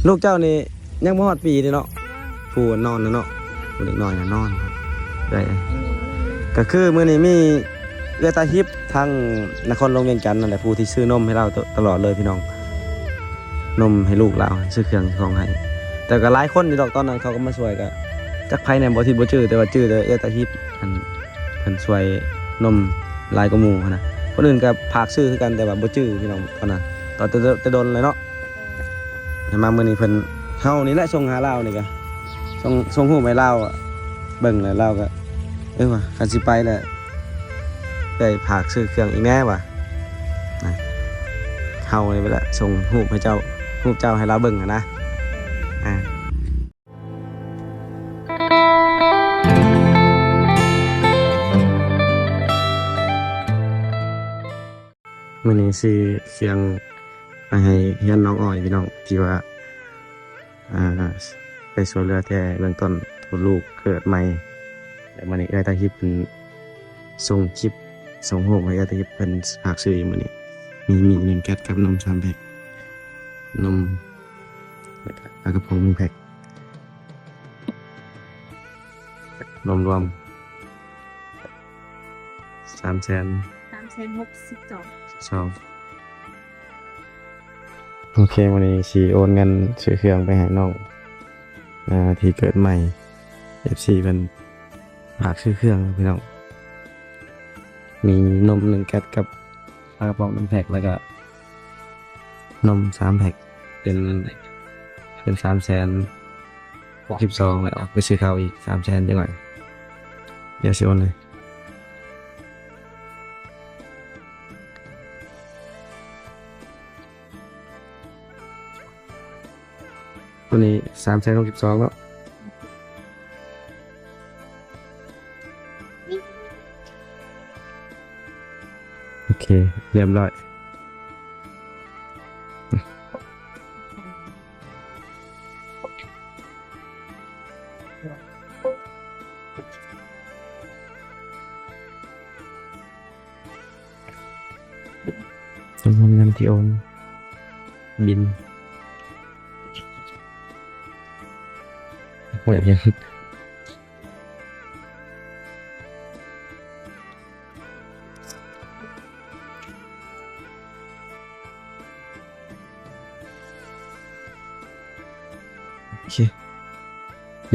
ລູກເຈົ້ານີ້ຍັງບໍ່ຮອດປີເດ້ເນາະ ຜູ້ນອນນະເນາະ ຜູ້ເດັກນ້ອຍນະນອນ ໄດ້ ກໍຄືມື້ນີ້ມີເອື້ອຍຕາຮິບທາງນະຄອນຫຼວງວຽງຈັນນັ້ນແຫຼະ ຜູ້ທີ່ຊື້ນົມໃຫ້ລາວຕະ ຕະຫຼອດເລີຍພີ່ນ້ອງ ນົມໃຫ້ລູກລາວ ຊື້ເຄື່ອງຂອງໃຫ້ ແຕ່ກໍຫຼາຍຄົນຢູ່ດອກ ຕອນນັ້ນເຂົາກໍມາຊ່ວຍ ກໍຈັກໃຜແດ່ບໍ່ທີ່ບໍ່ຈື່ ແຕ່ວ່າຈື່ແຕ່ເອື້ອຍຕາຮິບ ອັນ ເພິ່ນຊ່ວຍນົມຫຼາຍກວ່າໝູ່ຫັ້ນນະ ຄົນອື່ນກໍຝາກຊື້ຄືກັນ ແຕ່ວ່າບໍ່ຈື່ພີ່ນ້ອງ ຕອນນັ້ນ ຕອນແຕ່ ແຕ່ດົນແລ້ວເນາະ. ແຕ່ມາມື້ນີ້ເພິ່ນ ເຮົານີ້ແຫຼະສົ່ງຫາລາວນີ້ກະ ສົ່ງ ສົ່ງຮູບໃຫ້ລາວເບິ່ງ ແລ້ວລາວກະ ເອີວ່າ ຄັນຊິໄປແລ້ວ ໄດ້ຝາກຊື້ເຄື່ອງອີກແດ່ວ່າ ນະ ເຮົານີ້ແຫຼະສົ່ງຮູບໃຫ້ເຈົ້າ ຮູບເຈົ້າໃຫ້ລາວເບິ່ງຫັ້ນນະ ອ່າ. ມື້ນີ້ຊື້ເຄື່ອງມາໃຫ້ເຮືອນນ້ອງອ້ອຍພີ່ນ້ອງ ທີ່ວ່າ ອ່າ ໄປຊ່ວຍເຫຼືອແຕ່ເບື້ອງຕົ້ນ ຜູ້ລູກເກີດໃໝ່ ແລ້ວມື້ນີ້ເອື້ອຍຕາຮິບເພິ່ນສົ່ງຄລິບ ສົ່ງຮູບໃຫ້ເອື້ອຍຕາຮິບ ເພິ່ນຝາກຊື້ອີກມື້ນີ້ ມີໝີ່ໜຶ່ງແກັດກັບນົມສາມແພັກ ນົມ ແລ້ວກະປາກະປ໋ອງໜຶ່ງແພັກ ລວມໆ ສາມແສນ ສາມແສນຫົກສິບສອງ ສອງ ໂອເຄ ມື້ນີ້ຊິໂອນເງິນຊື້ເຄື່ອງໄປໃຫ້ນ້ອງ ອ່າ ທີ່ເກີດໃໝ່ ເອັຟຊີເພິ່ນຝາກຊື້ເຄື່ອງພີ່ນ້ອງ ມີນົມໜຶ່ງແກັດກັບປາກະປ໋ອງໜຶ່ງແພັກ ແລ້ວກະ ນົມສາມແພັກ ເປັນ ເປັນສາມແສນຫົກສິບສອງ ແລ້ວໄປຊື້ເຂົ້າອີກສາມແສນຈັກໜ້ອຍ ດຽວຊິໂອນໃຫ້ ໂຕນີ້ສາມແສນຫົກສິບສອງເນາະ. ໂອເຄ ຮຽບຮ້ອຍ. ຈຳນວນເງິນທີ່ໂອນ ບິນ ໂອ້ຍ ໂອເຄ ດ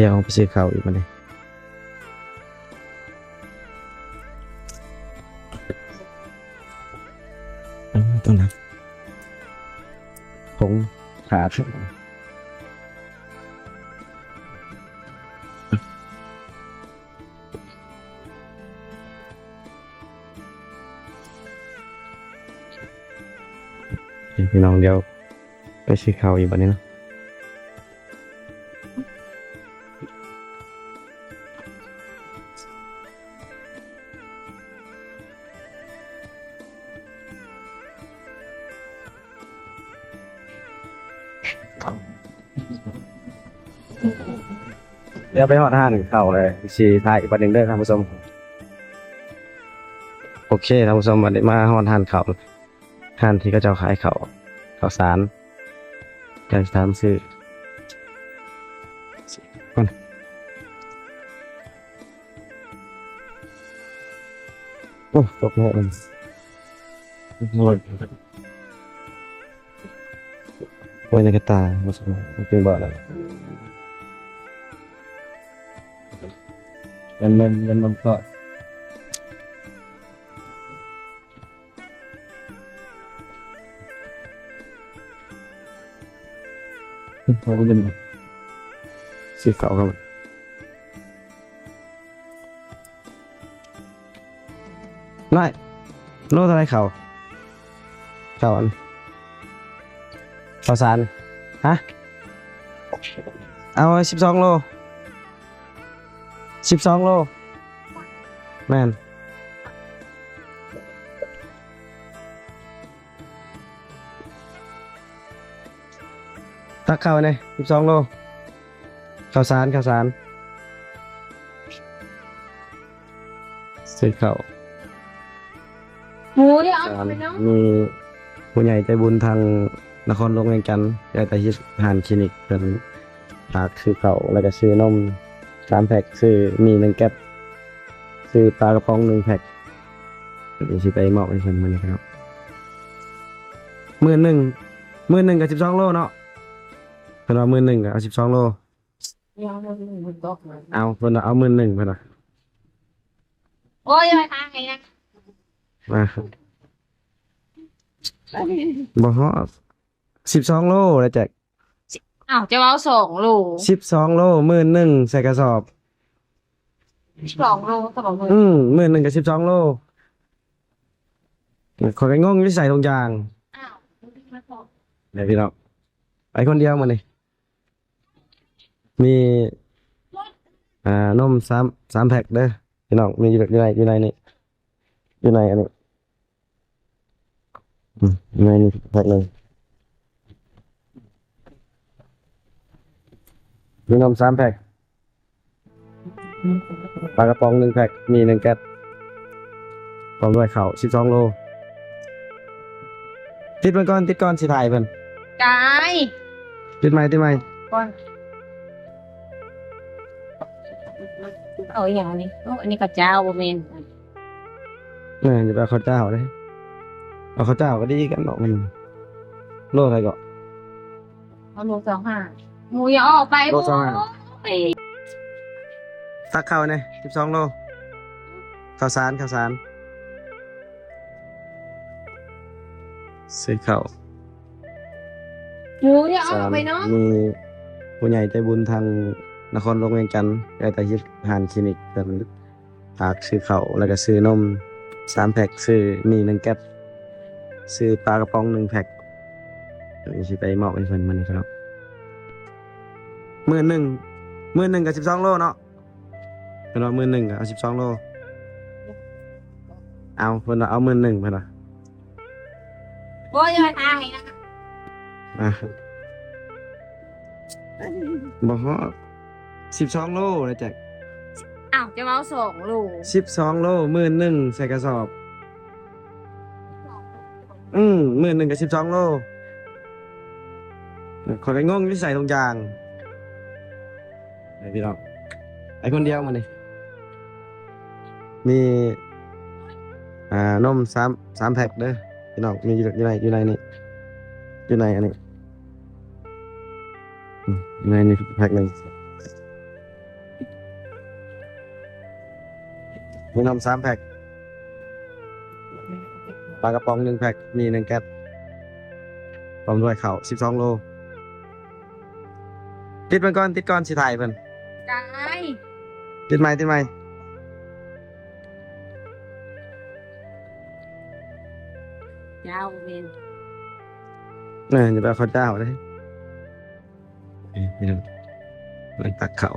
ຽວເຮົາໄປຊື້ເຂົ້າອີກບັດນີ້. ເອີ ຕົວນັ້ນ ຜົງຂາດ. ພີ່ນ້ອງ ດຽວໄປຊື້ເຂົ້າອີກບັດນີ້ເນາະ. ດຽວໄປຮອດຮ້ານເຂົ້າແລ້ວ ຊິຖ່າຍອີກບັດໜຶ່ງເດີທ່ານຜູ້ຊົມ. ໂອເຄ ທ່ານຜູ້ຊົມ ບັດນີ້ມາຮອດຮ້ານເຂົ້າ ຮ້ານທີ່ເຂົາເຈົ້າຂາຍເຂົ້າ ເຂົ້າສານ ກະຊິຖາມຊື້ກ່ອນ. ໂອ້ ຕົກແລ້ວມັນ ໂອ້ຍ ໂອ້ຍ ໃນກະຕ່າ ບໍ່ສົມ ມັນເປັນບໍ່ລະ ຍັງມັນ ຍັງມັນກໍ ຊື້ເຂົ້າກັນ ນ້ອຍ ໂລເທົ່າໃດເຂົ້າ? ເຂົ້າອັນ ເຂົ້າສານ ຮະ? ເອົາສິບສອງໂລ ສິບສອງໂລ ແມ່ນ. ຕັກເຂົ້າແດ່ ສິບສອງໂລ ເຂົ້າສານ ເຂົ້າສານ ຊື້ເຂົ້າ ໝູນີ້ເອົາໄປເນາະ. ມີຜູ້ໃຫຍ່ໃຈບຸນທາງ ນະຄອນຫຼວງວຽງຈັນ ເອື້ອຍຕາຮິດຮ້ານຄລີນິກ ເພິ່ນຝາກຊື້ເຂົ້າ ແລ້ວກໍຊື້ນົມສາມແພັກ ຊື້ໝີ່ໜຶ່ງແກັບ ຊື້ປາກະປ໋ອງໜຶ່ງແພັກ ດຽວຊິໄປມອບໃຫ້ເພິ່ນມື້ນີ້ເນາະ. ໝື່ນໜຶ່ງ ໝື່ນໜຶ່ງກໍສິບສອງໂລເນາະ ເພິ່ນວ່າໝື່ນໜຶ່ງກໍເອົາສິບສອງໂລ. ເອົາ ເພິ່ນວ່າເອົາໝື່ນໜຶ່ງ ເພິ່ນວ່າ. ໂອ້ຍ ຢ່າໄປທາງນີ້ນະ ມາ ບໍ່ຮອດ ສິບສອງໂລແຫຼະແຈັກ. ອ້າວ ຈະເວົ້າສອງໂລ ສິບສອງໂລ ໝື່ນໜຶ່ງໃສ່ກະສອບ ສິບສອງໂລ ສອງໂລ ອືມ ໝື່ນໜຶ່ງກໍສິບສອງໂລ. ຂ້ອຍກໍງົງຢູ່ໃສ່ຖົງຢາງ. ອ້າວ ເດີພີ່ນ້ອງ ໄປຄົນດຽວມື້ນີ້. ມີ ອ່າ ນົມສາມ ສາມແພັກເດີພີ່ນ້ອງ ມີຢູ່ ຢູ່ໃນ ຢູ່ໃນນີ້ ຢູ່ໃນອັນນີ້ ອືມ ໃນນີ້ແພັກໜຶ່ງ ມີນົມສາມແພັກ ປາກະປ໋ອງໜຶ່ງແພັກ ໝີ່ໜຶ່ງແກັບ ພ້ອມດ້ວຍເຂົ້າສິບສອງໂລ. ຕິດມັນກ່ອນ ຕິດກ່ອນ ຊິຖ່າຍເພິ່ນ. ກາຍ ຕິດໃໝ່ ຕິດໃໝ່ ກ່ອນ. ເອົາອີ່ຫຍັງນີ້? ໂອ້ ອັນນີ້ເຂົ້າເຈົ້າບໍ່ແມ່ນ. ແມ່ນ ຢ່າໄປເອົາເຂົ້າເຈົ້າເດ້. ເອົາເຂົ້າເຈົ້າກໍດີກັນເນາະ ມັນໂລເທົ່າໃດເກາະ? ເອົາໂລຊາວຫ້າ. ໝູຢ່າອອກໄປ ໂລຊາວຫ້າ. ໂອ້ຍ ຕັກເຂົ້າແດ່ ສິບສອງໂລ. ເຂົ້າສານ ເຂົ້າສານ ຊື້ເຂົ້າ. ໝູຢ່າອອກໄປເນາະ. ມີຜູ້ໃຫຍ່ໃຈບຸນທາງນະຄອນຫຼວງວຽງຈັນ ເອື້ອຍຕາຮິດຮ້ານຄລີນິກ ເພິ່ນ ຝາກຊື້ເຂົ້າ ແລ້ວກໍຊື້ນົມສາມແພັກ ຊື້ໝີ່ໜຶ່ງແກັບ ຊື້ປາກະປ໋ອງໜຶ່ງແພັກ ດຽວຊິໄປມອບໃຫ້ເພິ່ນມື້ນີ້ເນາະ. ໝື່ນໜຶ່ງ ໝື່ນໜຶ່ງກໍສິບສອງໂລເນາະ ເພິ່ນວ່າໝື່ນໜຶ່ງກໍເອົາສິບສອງໂລ. ເອົາ ເພິ່ນວ່າເອົາໝື່ນໜຶ່ງ ເພິ່ນວ່າ. ໂອ້ຍ ຢ່າໄປທາງນີ້ນະ ອ່ະ ບໍ່ຮອດ ສິບສອງໂລນະແຈັກ. ອ້າວ ຈະເວົ້າສອງໂລ ສິບສອງໂລ ໝື່ນໜຶ່ງໃສ່ກະສອບ. ອືມ ໝື່ນໜຶ່ງກໍສິບສອງໂລ. ຂ້ອຍກໍງົງຢູ່ໃສ່ຖົງຢາງ. ເອີ ພີ່ນ້ອງ ໄປຄົນດຽວມື້ນີ້. ມີ ອ່າ ນົມສາມ ສາມແພັກເດີພີ່ນ້ອງ ມີຢູ່ ຢູ່ໃນ ຢູ່ໃນນີ້ ຢູ່ໃນອັນນີ້ ອືມ ໃນນີ້ແພັກໜຶ່ງ ມີນົມສາມແພັກ ປາກະປ໋ອງໜຶ່ງແພັກ ໝີ່ໜຶ່ງແກັບ ພ້ອມດ້ວຍເຂົ້າສິບສອງໂລ. ຕິດມັນກ່ອນ ຕິດກ່ອນ ຊິຖ່າຍເພິ່ນ. ກາຍ ຕິດໃໝ່ ຕິດໃໝ່. ເຈົ້າແມ່ນ ເອີ ຢ່າໄປເອົາເຂົ້າເຈົ້າເດ້. ນີ້ພີ່ນ້ອງ ເບິ່ງຕັກເຂົ້າ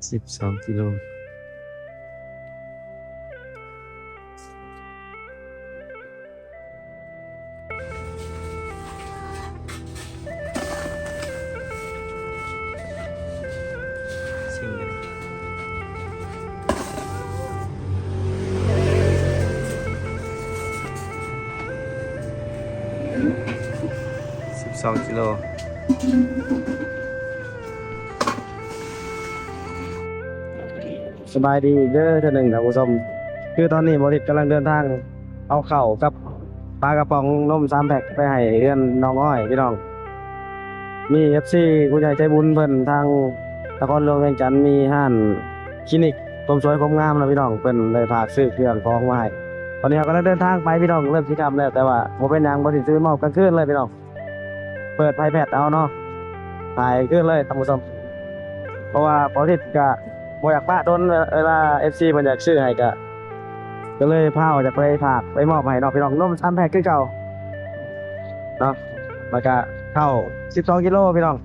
ສິບສອງກິໂລ. ສິບສອງກິໂລ. ສະບາຍດີອີກເດີເທື່ອໜຶ່ງທ່ານຜູ້ຊົມ. ຄືຕອນນີ້ບ່າວທິດກຳລັງເດີນທາງເອົາເຂົ້າກັບປາກະປ໋ອງນົມສາມແພັກໄປໃຫ້ເຮືອນນ້ອງອ້ອຍພີ່ນ້ອງ. ມີເອັຟຊີຜູ້ໃຫຍ່ໃຈບຸນເພິ່ນທາງນະຄອນຫຼວງວຽງຈັນ ມີຮ້ານຄລີນິກເສີມສວຍຄວາມງາມເນາະພີ່ນ້ອງ ເພິ່ນໄດ້ຝາກຊື້ເຄື່ອງຂອງມາໃຫ້. ຕອນນີ້ເຮົາກຳລັງເດີນທາງໄປພີ່ນ້ອງ ເລີ່ມຊິຄ່ຳແລ້ວ ແຕ່ວ່າບໍ່ເປັນຫຍັງ ບ່າວທິດຊິມອບກາງຄືນເລີຍພີ່ນ້ອງ. ເປີດໄພແພັດເອົາເນາະ ຖ່າຍຄືນເລີຍທ່ານຜູ້ຊົມ. ເພາະວ່າບ່າວທິດກະບໍ່ຢາກປະດົນ ເວລາເອັຟຊີເພິ່ນຢາກຊື້ໃຫ້ກະ ກໍເລີຍພາອອກຈາກໄປຝາກໄປມອບໃຫ້ເນາະພີ່ນ້ອງ. ນົມສາມແພັກຄືເກົ່າເນາະ ແລ້ວກະເຂົ້າສິບສອງກິໂລພີ່ນ້ອງ.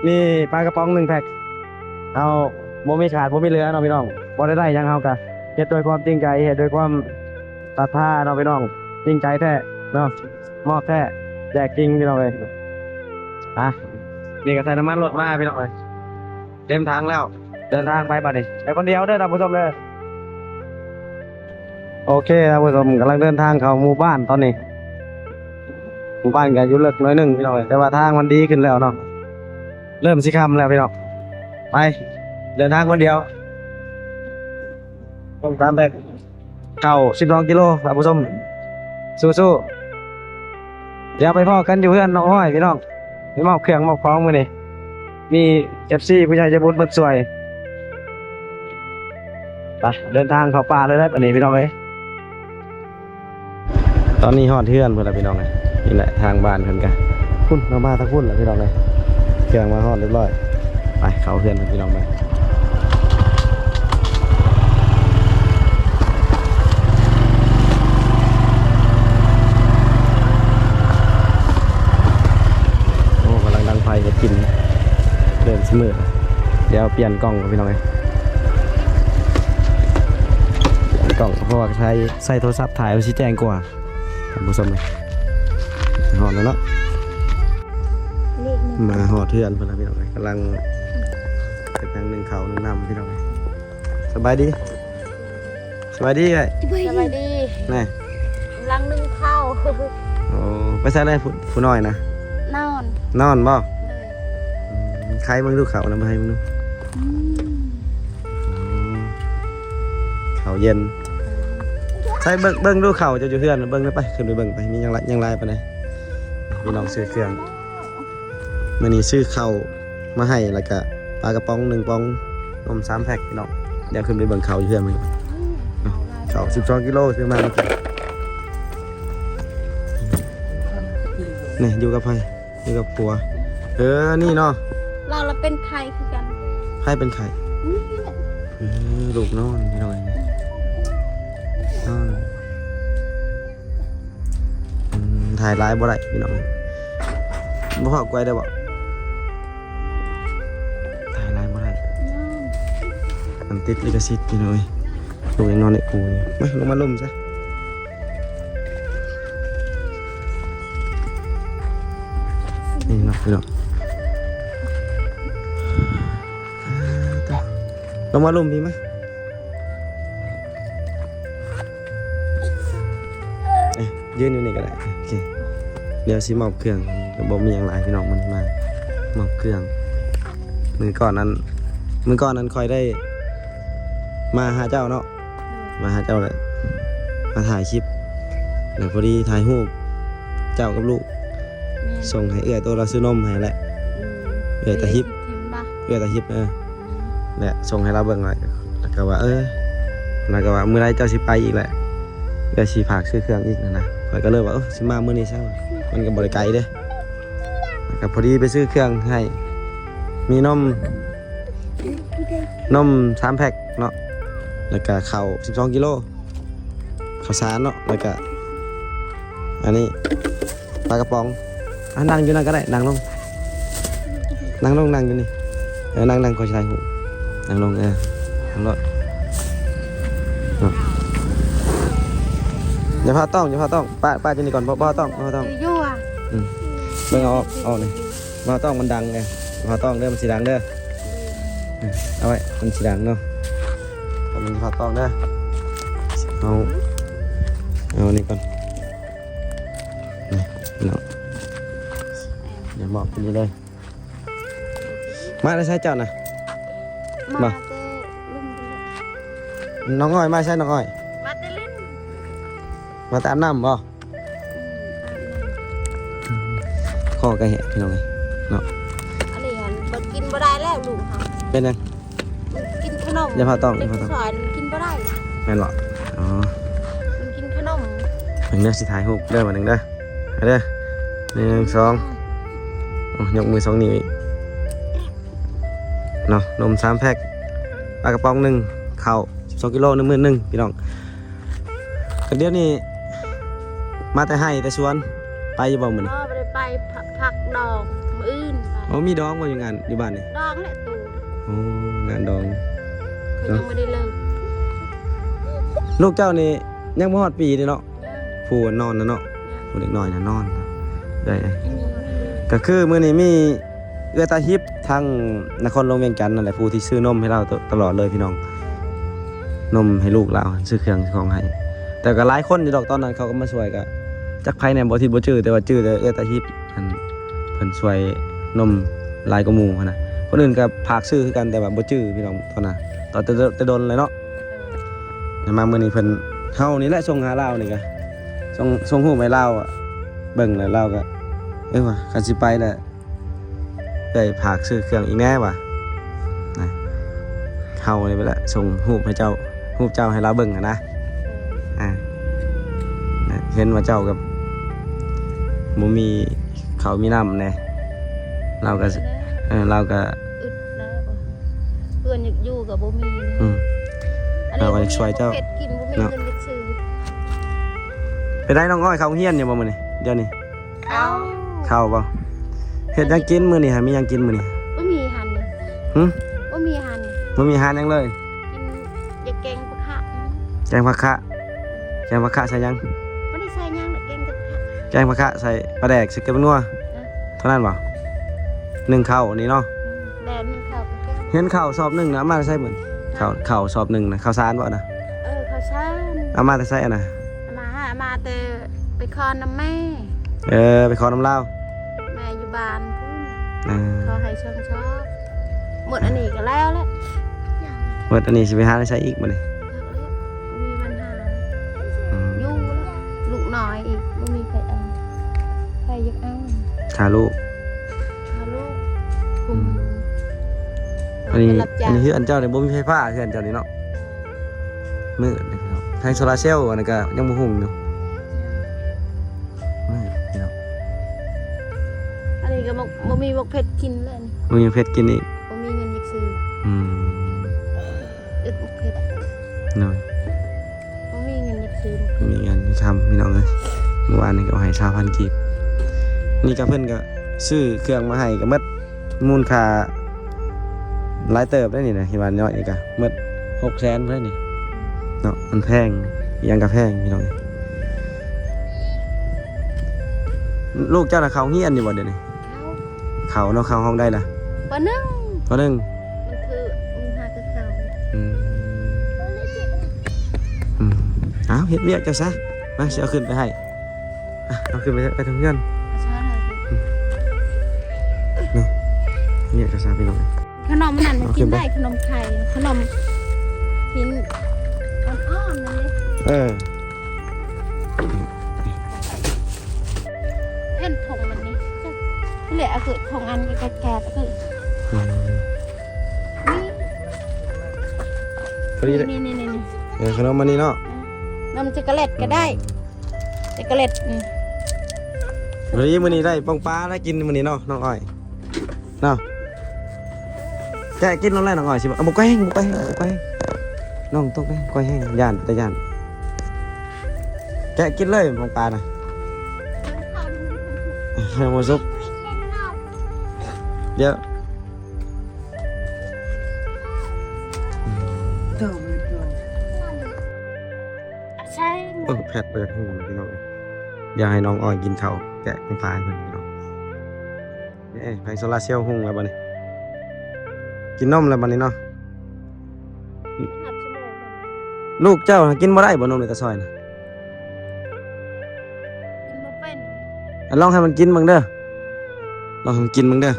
ມີປາກະປ໋ອງໜຶ່ງແພັກ ເຮົາບໍ່ມີຂາດບໍ່ມີເຫຼືອເນາະພີ່ນ້ອງ. ບໍ່ໄດ້ໄດ້ຫຍັງ ເຮົາກະເຮັດດ້ວຍຄວາມຈິງໃຈ ເຮັດດ້ວຍຄວາມສັດທາເນາະພີ່ນ້ອງ. ຈິງໃຈແທ້ເນາະ ມອບແທ້ ແຈກຈິງພີ່ນ້ອງເອີຍ. ອ່ະ ນີ້ກໍໃສ່ນ້ຳມັນລົດມາພີ່ນ້ອງເອີຍ ເຕັມຖັງແລ້ວ. ເດີນທາງໄປບາດນີ້ ໄປຄົນດຽວເດີທ່ານຜູ້ຊົມເດີ. ໂອເຄ ທ່ານຜູ້ຊົມ ກຳລັງເດີນທາງເຂົ້າໝູ່ບ້ານຕອນນີ້. ໝູ່ບ້ານກໍຢູ່ເລິກໜ້ອຍໜຶ່ງພີ່ນ້ອງເອີຍ ແຕ່ວ່າທາງມັນດີຂຶ້ນແລ້ວເນາະ. ເລີ່ມຊິຄ່ຳແລ້ວພີ່ນ້ອງ. ໄປ ເດີນທາງຄົນດຽວ. ຕ້ອງຕາມໄປ. ເຂົ້າສິບສອງກິໂລ ທ່ານຜູ້ຊົມ ສູ້ໆ. ດຽວໄປພໍ້ກັນຢູ່ເຮືອນນ້ອງອ້ອຍພີ່ນ້ອງ. ໄປມອບເຄື່ອງມອບຂອງມື້ນີ້ ມີເອັຟຊີຜູ້ໃຫຍ່ໃຈບຸນເພິ່ນຊ່ວຍ. ໄປ ເດີນທາງເຂົ້າປ່າເລີຍແຫຼະບັດນີ້ພີ່ນ້ອງເອີຍ. ຕອນນີ້ຮອດເຮືອນເພິ່ນແລ້ວພີ່ນ້ອງເອີຍ. ນີ້ແຫຼະທາງບ້ານເພິ່ນກະ ພຸ້ນ ເຮົາມາທາງພຸ້ນແລ້ວພີ່ນ້ອງເອີຍ. ເຄື່ອງມາຮອດຮຽບຮ້ອຍ. ໄປເຂົ້າເຮືອນເພິ່ນພີ່ນ້ອງເອີຍ. ໂອ້ ກຳລັງດັງໄຟເຮັດກິນ ເລີ່ມຊິມືດ. ດຽວປ່ຽນກ້ອງພີ່ນ້ອງເອີຍ ປ່ຽນກ້ອງ ເພາະວ່າໃຊ້ ໃຊ້ໂທລະສັບຖ່າຍມັນຊິແຈ້ງກວ່າ ທ່ານຜູ້ຊົມເອີຍ. ຮອດແລ້ວເນາະ ມາຮອດເຮືອນເພິ່ນແລ້ວພີ່ນ້ອງເອີຍ. ກຳລັງເຮັດຫຍັງ ໜຶ້ງເຂົ້າໜຶ້ງນ້ຳພີ່ນ້ອງເອີຍ. ສະບາຍດີ ສະບາຍດີເອື້ອຍ. ສະບາຍດີ ສະບາຍດີ. ແນ່ ກຳລັງໜຶ້ງເຂົ້າ. ໂອ້ ໄປໃສແລ້ວ ຜູ້ ຜູ້ນ້ອຍນະ? ນອນ ນອນບໍ່? ໂດຍ. ອືມ ໄຂເບິ່ງດູເຂົ້ານະ ມາໃຫ້ເບິ່ງດູ. ອືມ ເຂົ້າເຢັນ. ໃສ ເບິ່ງ ເບິ່ງດູເຂົ້າເຈົ້າຢູ່ເຮືອນ ເບິ່ງໄດ້ໄປ ຂຶ້ນໄປເບິ່ງໄປ ມີຫຍັງຫຼາຍ ຫຍັງຫຼາຍປານໃດ. ພີ່ນ້ອງຊື້ເຄື່ອງ ມື້ນີ້ຊື້ເຂົ້າມາໃຫ້ ແລ້ວກະປາກະປ໋ອງໜຶ່ງປ໋ອງ ນົມສາມແພັກພີ່ນ້ອງ. ດຽວຂຶ້ນໄປເບິ່ງເຂົ້າຢູ່ເຮືອນມື້ນີ້. ເຂົ້າສິບສອງກິໂລ ຊື້ມາເມື່ອກີ້. ນີ້ ຢູ່ກັບໃຜ? ຢູ່ກັບຜົວ. ເອີ ນີ້ເນາະ ລາວລະເປັນໄຂ້ຄືກັນ. ໃຜເປັນໄຂ້? ອືມ ເອີ ລູກນອນພີ່ນ້ອງເອີຍ ນອນ. ອືມ ຖ່າຍຫຼາຍບໍ່ໄດ້ພີ່ນ້ອງ ບໍ່ພໍກວຍໄດ້ບໍ່? ຖ່າຍຫຼາຍບໍ່ໄດ້ ມັນຕິດລິຂະສິດພີ່ນ້ອງເອີຍ. ລູກຍັງນອນໃນອູຢູ່. ມາ ລົງມາລົມຊະ. ນີ້ເນາະພີ່ນ້ອງ ລົງມາລົມພີ້ມາ. ເອີ ຢືນຢູ່ນີ້ກໍໄດ້. ໂອເຄ ດຽວຊິມອບເຄື່ອງ ກໍບໍ່ມີຫຍັງຫຼາຍພີ່ນ້ອງ ມັນມາມອບເຄື່ອງ. ມື້ກ່ອນນັ້ນ ມື້ກ່ອນນັ້ນຂ້ອຍໄດ້ມາຫາເຈົ້າເນາະ ມາຫາເຈົ້າແຫຼະ ມາຖ່າຍຄລິບ ແລ້ວພໍດີຖ່າຍຮູບເຈົ້າກັບລູກ ແມ່ນ ສົ່ງໃຫ້ເອື້ອຍໂຕລາວຊື້ນົມໃຫ້ແຫຼະ. ອືມ ເອື້ອຍຕາຮິບ ເອື້ອຍຕາຮິບ ເອີ ແລະສົ່ງໃຫ້ລາວເບິ່ງ ແລ້ວກໍວ່າ ເອີ ລາວກໍວ່າ ມື້ໃດເຈົ້າຊິໄປອີກແຫຼະ ເອື້ອຍຊິຝາກຊື້ເຄື່ອງອີກຫັ້ນນະ. ຂ້ອຍກໍເລີຍວ່າ ເອີ ຊິມາມື້ນີ້ຊະ ມັນກໍບໍ່ໄດ້ໄກເດ້. ແລ້ວກໍພໍດີໄປຊື້ເຄື່ອງໃຫ້ ມີນົມ ນົມສາມແພັກເນາະ ແລ້ວກະເຂົ້າສິບສອງກິໂລ ເຂົ້າສານເນາະ ແລ້ວກະອັນນີ້ປາກະປ໋ອງ. ອ່ະ ນັ່ງຢູ່ນັ້ນກໍໄດ້ ນັ່ງລົງ ນັ່ງລົງ ນັ່ງຢູ່ນີ້. ເອີ ນັ່ງ ນັ່ງ ຂ້ອຍຊິຖ່າຍຮູບ ນັ່ງລົງ. ເອີ ນັ່ງໂລດເນາະ. ຢ່າພາຕ້ອງ ຢ່າພາຕ້ອງ ປະ ປະຢູ່ນີ້ກ່ອນ ບໍ່ ບໍ່ຕ້ອງ ບໍ່ຕ້ອງ ຢູ່ໆ ອືມ ເບິ່ງເອົາອອກ ອອກນີ້ ບໍ່ຕ້ອງ ມັນດັງໄງ ບໍ່ຕ້ອງເດີ ມັນຊິດັງເດີ. ເອີ ເອົາໄວ້ ມັນຊິດັງເນາະ ມັນຊິພາຕ້ອງເດີ. ເອົາ ເອົານີ້ກ່ອນ ນີ້ເນາະ ດຽວມອບຕົວນີ້ເລີຍ. ມາແຕ່ໃສເຈົ້ານະ? ມາ ມາແຕ່ລຸ່ມພຸ້ນແຫຼະ. ນ້ອງອ້ອຍມາໃສ ນ້ອງອ້ອຍ? ມາແຕ່ຫຼິ້ນ ມາແຕ່ອາບນ້ຳບໍ່? ອືມ ອາບນ້ຳ. ຄໍກໍແຫ້ງພີ່ນ້ອງເອີຍເນາະ ອັນນີ້ຫັ້ນບໍ່ກິນບໍ່ໄດ້ແລ້ວລູກເຮົາ. ເປັນຫຍັງ? ມັນກິນຂະໜົມ. ຢ່າພາຕ້ອງ ຢ່າພາຕ້ອງ ມັນກິນບໍ່ໄດ້. ແມ່ນບໍ່? ອໍ ມັນກິນຂະໜົມ. ເບິ່ງເດີ ຊິຖ່າຍຮູບເດີ ບາດໜຶ່ງເດີ ເດີ ໜຶ່ງ ສອງ ໂອ້ ຍົກມືສອງນິ້ວອີກເນາະ. ນົມສາມແພັກ ປາກະປ໋ອງໜຶ່ງ ເຂົ້າສິບສອງກິໂລ ໃນມື້ໜຶ່ງ ພີ່ນ້ອງ. ກໍດຽວນີ້ມາແຕ່ໄຮ່ແຕ່ສວນ ໄປຢູ່ບໍ່ມື້ນີ້? ບໍ່ ບໍ່ໄດ້ໄປ ພັກ ພັກດອງ ມື້ອື່ນໄປ. ໂອ້ ມີດອງບໍ່ຢູ່ງານ ຢູ່ບ້ານນີ້? ດອງແຫຼະຕູ. ໂອ້ ງານດອງ ເຂົາຍັງບໍ່ໄດ້ເລີກ. ລູກເຈົ້ານີ້ຍັງບໍ່ຮອດປີເດ້ເນາະ? ຜູ້ນອນນະເນາະ ຜູ້ເດັກນ້ອຍນະນອນ ເອື້ອຍ ກໍຄືມື້ນີ້ມີເອື້ອຍຕາຮິບທາງນະຄອນຫຼວງວຽງຈັນນັ້ນແຫຼະ ຜູ້ທີ່ຊື້ນົມໃຫ້ລາວຕະຫຼອດເລີຍພີ່ນ້ອງ. ນົມໃຫ້ລູກລາວ ຊື້ເຄື່ອງຊື້ຂອງໃຫ້. ແຕ່ກໍຫຼາຍຄົນຢູ່ດອກ ຕອນນັ້ນເຂົາກໍມາຊ່ວຍ ກໍຈັກໃຜແດ່ບໍ່ທີ່ບໍ່ຈື່ ແຕ່ວ່າຈື່ແຕ່ເອື້ອຍຕາທິບ ອັນເພິ່ນຊ່ວຍນົມຫຼາຍກວ່າໝູ່ຫັ້ນນະ. ຄົນອື່ນກໍຝາກຊື້ຄືກັນ ແຕ່ວ່າບໍ່ຈື່ພີ່ນ້ອງ ຕອນນັ້ນ ຕອນແຕ່ ແຕ່ດົນແລ້ວເນາະ. ແລ້ວມາມື້ນີ້ເພິ່ນ ເຮົານີ້ແຫຼະສົ່ງຫາລາວນີ້ກະ ສົ່ງ ສົ່ງຮູບໃຫ້ລາວເບິ່ງ ແລ້ວລາວກະ ເອີວ່າ ຄັນຊິໄປແລ້ວ ເອື້ອຍຝາກຊື້ເຄື່ອງອີກແດ່ວ່າ ນະ ເຮົານີ້ແຫຼະສົ່ງຮູບໃຫ້ເຈົ້າ ຮູບເຈົ້າໃຫ້ລາວເບິ່ງຫັ້ນນະ. ອ່າ ເຫັນວ່າເຈົ້າກັບບໍ່ມີເຂົ້າມີນ້ຳແດ່ ລາວກໍ ເອີ ລາວກໍ ອຶດແລ້ວ ເພື່ອນຢາກຢູ່ກໍບໍ່ມີ. ອືມ ອັນນີ້ ເຮົາກໍຢາກຊ່ວຍເຈົ້າ ເຮັດກິນ ບໍ່ມີເງິນໄປຊື້. ເປັນໃດນ້ອງອ້ອຍ ເຂົ້າໂຮງຮຽນຢູ່ບໍ່ມື້ນີ້ ດຽວນີ້? ເຂົ້າ ເຂົ້າບໍ່? ເຮັດຫຍັງກິນມື້ນີ້ຫະ? ມີຫຍັງກິນມື້ນີ້? ບໍ່ມີຫານນີ້. ຫຶ? ບໍ່ມີຫານນີ້. ບໍ່ມີຫານຫຍັງເລີຍ? ກິນຢາກແກງຜັກຂະ. ແກງຜັກຂະ? ແກງຜັກຂະໃສ່ຫຍັງ? ບໍ່ໄດ້ໃສ່ຫຍັງດອກ ແກງແຕ່ຜັກຂະ. ແກງຜັກຂະໃສ່ປາແດກ ໃສ່ເກືອເປັນງົວ ເທົ່ານັ້ນບໍ່? ໜຶ້ງເຂົ້ານີ້ເນາະ. ອືມ ແມ່ນ ໜຶ້ງເຂົ້າກັບແກງ. ເຫັນເຂົ້າສອບໜຶ່ງນະ ເອົາມາແຕ່ໃສມື້? ເຂົ້າ ເຂົ້າສອບໜຶ່ງນະ ເຂົ້າສານບໍ່ນະ? ເອີ ເຂົ້າສານ. ເອົາມາແຕ່ໃສຫັ້ນນະ? ມາຫາ ມາແຕ່ໄປຂໍນຳແມ່. ເອີ ໄປຂໍນຳລາວ. ແມ່ຢູ່ບ້ານພຸ້ນ. ເອີ ຂໍໃຫ້ຊ່ອງຊອບ. ໝົດອັນນີ້ກໍແລ້ວແຫຼະ. ໝົດອັນນີ້ຊິໄປຫາໃນໃສອີກບັດນີ້? ບໍ່ມີບັນຫາ. ອືມ ຢູ່ລູກນ້ອຍອີກ ບໍ່ມີໃຜເອົາ. ໃຜຢາກເອົາ? ຖ້າລູກ ຖ້າລູກ. ອືມ ອືມ ອັນນີ້ ອັນນີ້ເຮືອນເຈົ້ານີ້ບໍ່ມີໄຟຟ້າ ເຮືອນເຈົ້ານີ້ເນາະ. ມືດເດ້ພີ່ນ້ອງ ແຜງໂຊລາເຊວອັນນັ້ນກໍຍັງບໍ່ຮຸ່ງຢູ່. ມືດພີ່ນ້ອງ ອັນນີ້ກໍບໍ່ ບໍ່ມີໝາກເຜັດກິນແລ້ວນີ້. ບໍ່ມີໝາກເຜັດກິນອີກ. ບໍ່ມີເງິນຢາກຊື້. ອືມ ເອີ ໝາກເຜັດ ເນາະ. ບໍ່ມີເງິນຢາກຊື້. ບໍ່ມີເງິນມີຄຳພີ່ນ້ອງເອີຍ. ມື້ວານນີ້ກໍເອົາໃຫ້ຊາວພັນກີບ. ນີ້ກໍເພິ່ນກໍຊື້ເຄື່ອງມາໃຫ້ກໍໝົດ ມູນຄ່າຫຼາຍເຕີບໄດ໋ນີ້ນະ ທີ່ວ່ານ້ອຍນີ້ກະໝົດຫົກແສນພຸ້ນນີ້ເນາະ. ມັນແພງ ອີ່ຫຍັງກະແພງພີ່ນ້ອງ. ລູກເຈົ້ານະເຂົ້າຮຽນຢູ່ບໍ່ດຽວນີ້? ເຂົ້າ ເຂົ້າເນາະ. ເຂົ້າຫ້ອງໃດລະ? ປໍໜຶ່ງ ປໍໜຶ່ງ. ມັນຄື ມັນຫາກະເຂົ້າ. ອືມ ອືມ ເອົາເຮັດວຽກເຈົ້າຊະ. ມາ ຊິເອົາຂຶ້ນໄປໃຫ້. ອ່ະ ເອົາຂຶ້ນໄປ ໄປທາງເຮືອນ. ເອົາຊະ ເນາະ ເນຍ ກະຊາພີ່ນ້ອງ. ຂະໜົມນັ້ນມັນກິນໄດ້ ເອົາຂຶ້ນໄປ ຂະໜົມໄຂ່ ຂະໜົມກິນອ່ອນໆ ນັ້ນເດ້. ເອີ ເຫັນຖົງມັນນີ້ ເລະ ເອົາຄືຖົງອັນແກະໆ ຄື ອືມ ນີ້ ພໍດີເດ້ ນີ້ໆໆ ເອີ ຂະໜົມອັນນີ້ເນາະ. ອືມ ນົມຊັອກໂກແລັດກໍໄດ້ ອືມ ຊັອກໂກແລັດ. ອືມ ພໍດີມື້ນີ້ໄດ້ປອງປາໄດ້ກິນມື້ນີ້ເນາະ ນ້ອງອ້ອຍເນາະ. ແກະກິນໂລດແຫຼະ ນ້ອງອ້ອຍ ຊິບໍ່ ບໍ່ກ້ອຍແຮງ ບໍ່ກ້ອຍແຮງ ບໍ່ກ້ອຍແຮງ ນ້ອງຕົກເດ້ ກ້ອຍແຮງ ຢ້ານ ແຕ່ຢ້ານ. ແກະກິນເລີຍຂອງປານະ ຍັງບໍ່ສຸກ ດຽວ ໃຊ່ ເອີ ແພັດບໍ່ຢາກຮູ້ພີ່ນ້ອງເອີຍ. ດຽວໃຫ້ນ້ອງອ້ອຍກິນເຂົ້າ ແກະຂອງປາໃຫ້ເພິ່ນພີ່ນ້ອງ. ເອີ ໄຟໂຊລາເຊວຮຸ່ງແລ້ວບັດນີ້ ກິນນົມແລ້ວບັດນີ້ເນາະ. ລູກເຈົ້າຫາກິນບໍ່ໄດ້ບໍ່ນົມໃນຕາຊອຍນະ? ກິນບໍ່ເປັນ. ອັນລອງໃຫ້ມັນກິນເບິ່ງເດີ ລອງໃຫ້ມັນກິນເບິ່ງເດີ.